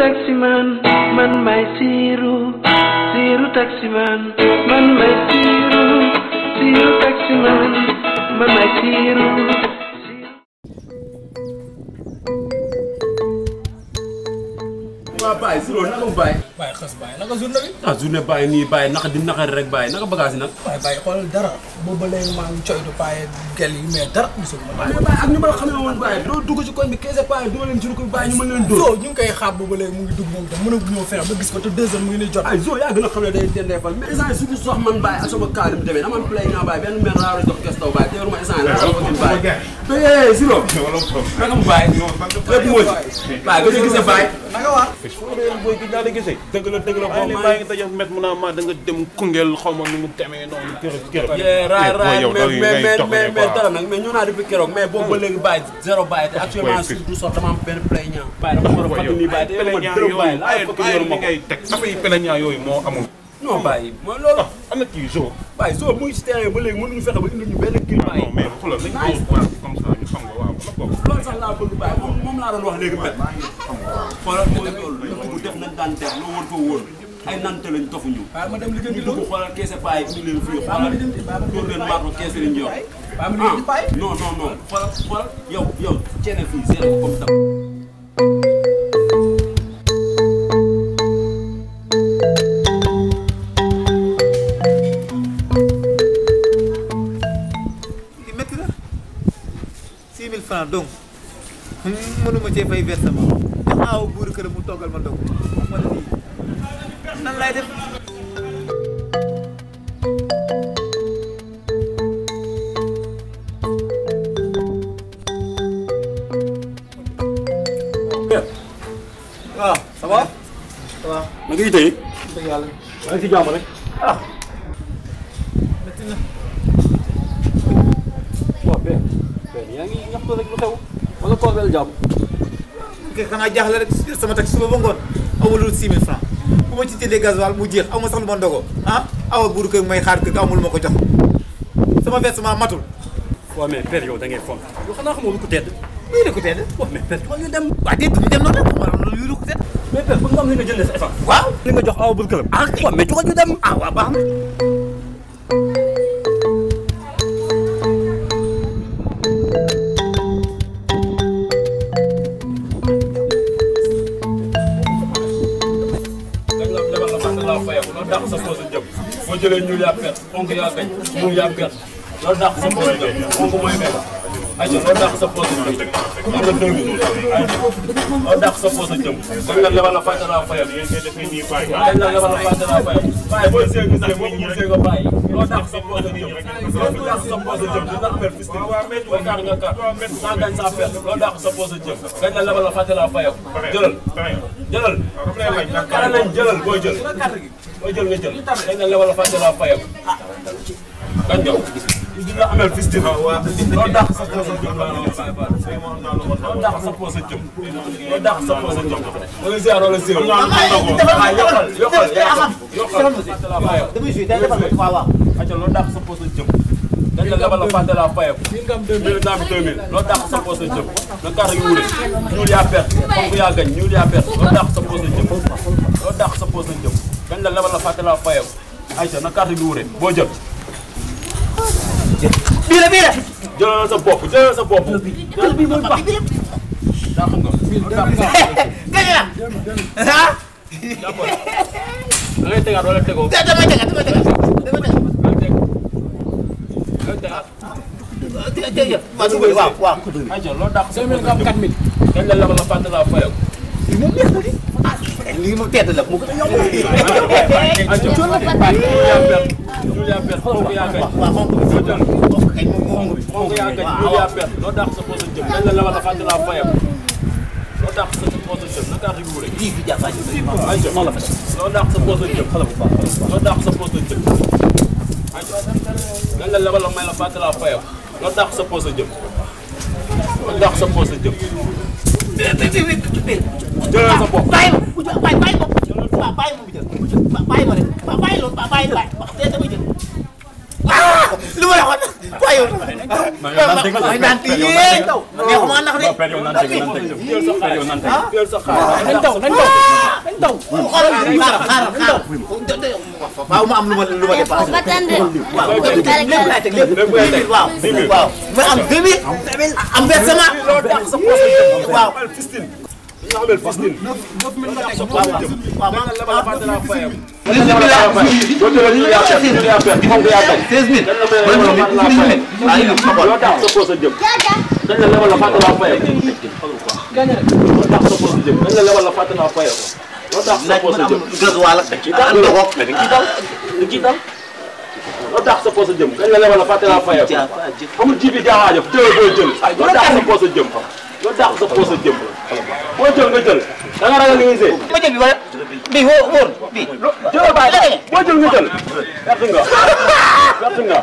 taximan man may siiru taximan man may siiru taximan man may siiru. waaw Baye si loolu naka mu Baye. Baye xas Baye naka journée bi. ah journée Baye nii Baye naka di naqari rek Baye naka bagage yi nag. waaye Baye xoolal dara boobu ba léegi maa ngi coytu Baye gel yi mais dara gisul ma. waaye Baye ak ni ma la xamee woon Baye doo dugg ci koñ bi 15 Baye doo leen ci ko Baye ñu mën leen dóor. Zo ñu ngi koy xaar boobu ba léegi mu ngi dugg moom tam mën a ñëw fexe ba gis ko te 2 heures mu ngi nii jot. ay Zo yaa gën a xam ne day dendee fal mais instant surtout sax man Baye ak sama kaa li mu demee dama am play nga Baye benn mère laa war a jox kes taw Baye te yoruma instant la sama gën Baye. mais Ziro naka mu Baye lépp moo ci Baye nga gisee Baye naka waa boy gi daal di gisee dëgg la boo maa ngi daje met mu naa ma da nga dem Koungheul xaw ma nu mu demee noonu kër mais dara nag mais ñoo naa depuis keroog mais boobu ba léegi Baye zéro Baye te actuellement surtout sax dama am benn plaignant Baye dama war a fàttali nii Baye te yow ma dërëm Baye la ay ngay teg affaire yi plaignant yooyu moo amul non Baye mooy loolu am na kii Zo Baye Zo mu ngi si terrain ba léegi mënuñu fexe ba indi ñu benn kii Baye non mais xoolal nañ ko comme ça ñu xam nga waaw loolu sax laa bëgg Baye moom laa doon wax léegi met xoolal mooy loolu lu dugg def nañ daan def loo woon fa woon ay nante lañ tofuñu Baye ma dem liggéey ñu dugg xoolal keese Baye indi leen fii xoolal dóor leen marto keese lañ yor non xoolal yow ceene fii seere ko comme tam francs donc mënuma cee fay versement def aaw buuru kër mu toggal ma dog ma ne nii nan laay def waaw ça va ça va ma ngi tey dëgg yàlla maa ngi si jàmm rek ah métti na waaw benn yaa ngi ñaxtu rek lu xew wala tool bel jàmm ok xanaa jaaxle rek sama tax suba ba ngoon awma lu 6 000 francs bu ma ci jëndee gasoil mu jeex aw ma sax lu ma ndogo awa buuru kër may xaar kër amul ma ko jox sama versement matul waaw mais père yow da ngay fon yow xanaa xamoo lu ko tedd luy la ko tedd waaw mais père ñu dem waaw déet duñu dem noonu rek ma luy la ko tedd mais père bëgg nga am li nga jëndee sa essence waaw li nga jox awa bul këram waaw mais joxal ñu dem waaw baax na dàq sa poche jëm boo jëlee ñuul yaa perte fonk yaa gañ ñuul yaa perte loolu dàq sa poche jëm fonk mooy gañ ayca loolu dàq sa poche jëm am na 2 minutes loolu dàq sa poche jëm dañ la lebal la fàtte laa fayal dañ la lebal la fàtte laa fayal bàyyi booy seeg gisee boo ko gisee nga bàyyi loolu dàq sa poche jëm loolu dàq sa poche jëm dina amee fistin boo kaar nga kaar sans gañ sans perte loolu dàq sa poche jëm dañ la lebal la fàtte laa fayal jëlal kare nañ jëlal booy jël booy jël nga jël dañ la lebal la fàtte laa fayal kan ñëw dina amel fistin loolu dàq sa poche jëm loolu dàq sa poche jëm loolu dàq sa poche jëm wala ziar wala ziar yokkal damay joué day defal waaw waaw acca loolu dàq sa poche jëm dañ la lebal la fàtte laa fayal nga am 2000 loolu dàq sa poche jëm na carte yu wure ñuul yaa perte fonk yaa gañ ñuul yaa perte loolu dàq sa poche jëm loolu dàq sa poche jëm dañ la lebal la fàtte laa fayal ayca na carte yu wure boo jël bii la jëlal sa bopp jëlal sa bopp jël bi mooy baax daa xam nga gañ la da ngay tegaat wala tegoo damay tegaat waaw ayca loolu dàq sa poche jëm dañ la lebal la fàtte laa fayal lii moom neex na di lii moom tedd la mu gën a yomb ñuul yaa perte fonk yaa gañ fonk yaa gañ ñuul yaa perte loolu dàq sa poche jëm dañ la lebal la fàtte laa fayal loolu dàq sa poche jëm na carte bi wure ayca loolu dàq sa poche jëm loolu dàq sa poche jëm ayca dañ la lebal la may la fàtte laa fayal loolu dàq sa poche jëm loolu dàq sa poche jëm jëlal sa bopp bàyyi ma bàyyi ma rek bàyyi loolu bàyyi lu ma la waxoon ay naan yee neexuma nax de per yow naan teg per yow naan teg jël sa xaalis nañ daw waaw ma am lu ma dépassé waaw lépp laay teg lépp waaw ma am 2000 am versement waaw fistine ñu xamel fistine waaw maa ngi la fàtte naa fayam boo jëlee ñu yaa per fonk yaa bañ 16000 loo tax sa poos a jëm dañ la lebal la fàtte naa fayam loo tax sa poos a jëm dañ la lebal la fàtte naa fayam loo tax sa poos a jëm gasoil ak ci dal mais dañ ciy dal loo tax sa poos a jëm dañ la lebal la fàtte naa fayam amul ji bi jaaxaajo tëye booy jël loo tax sa poos a jëm loo tax sa poos a jëm boo jël nga jël da nga ragal li ngay see ma jël bi wala bi wóor bi jël bàyyi boo jël nga jël perte nga